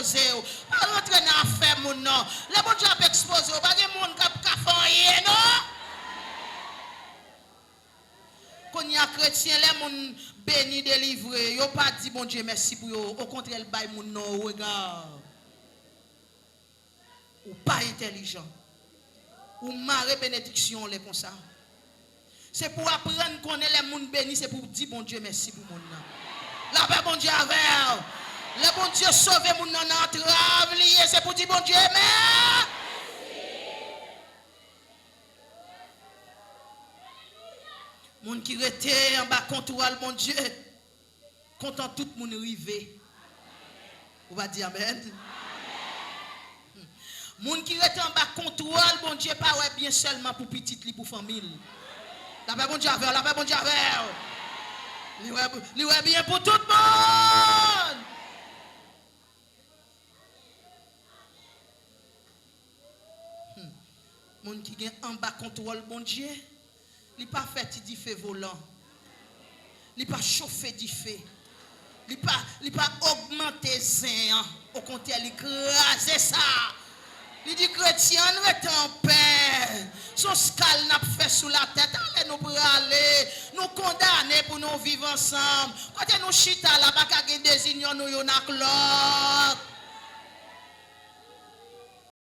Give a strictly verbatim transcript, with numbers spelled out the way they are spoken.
ekspoze w. Pa rantre nan afè moun, non. Lè Bondye ap ekspoze w, pa gen moun k ap ka fè anyen, non. Kounye a, kretyen, lè moun beni, delivre, yo pa di Bondye mèsi pou yo. Okontrè, l bay moun nan yon rega. Ou pa entèlijan. Ou mare benediksyon w lè konsa. Se pou w aprann konnen lè moun beni, se pou w di Bondye mèsi pou moun nan. Lapè Bondye avè w. Lè Bondye sove moun nan nan antrav li ye, se pou w di Bondye mèsi. Moun ki rete anba kontwòl Bondye, kontan tout moun rive. Ou pa di amèn? Moun ki rete anba kontwòl Bondye pa wè byen sèlman pou pitit li, pou fanmi l. Lapè Bondye avè w, lapè Bondye avè w. Li wè, li wè byen pou tout moun. Hmm. Moun ki gen anba kontwòl Bondye, li pa fè ti dife volan. Li pa chofe dife. Li pa, li pa ogmante zen an. Okontrè, li kraze sa. Li di kretyen, ann rete anpè. Se yon skal n ap fè sou latè. Talè nou prale. Nou kondane pou nou viv ansanm. Kote nou chita la, pa ka gen dezinyon nou youn ak lòt.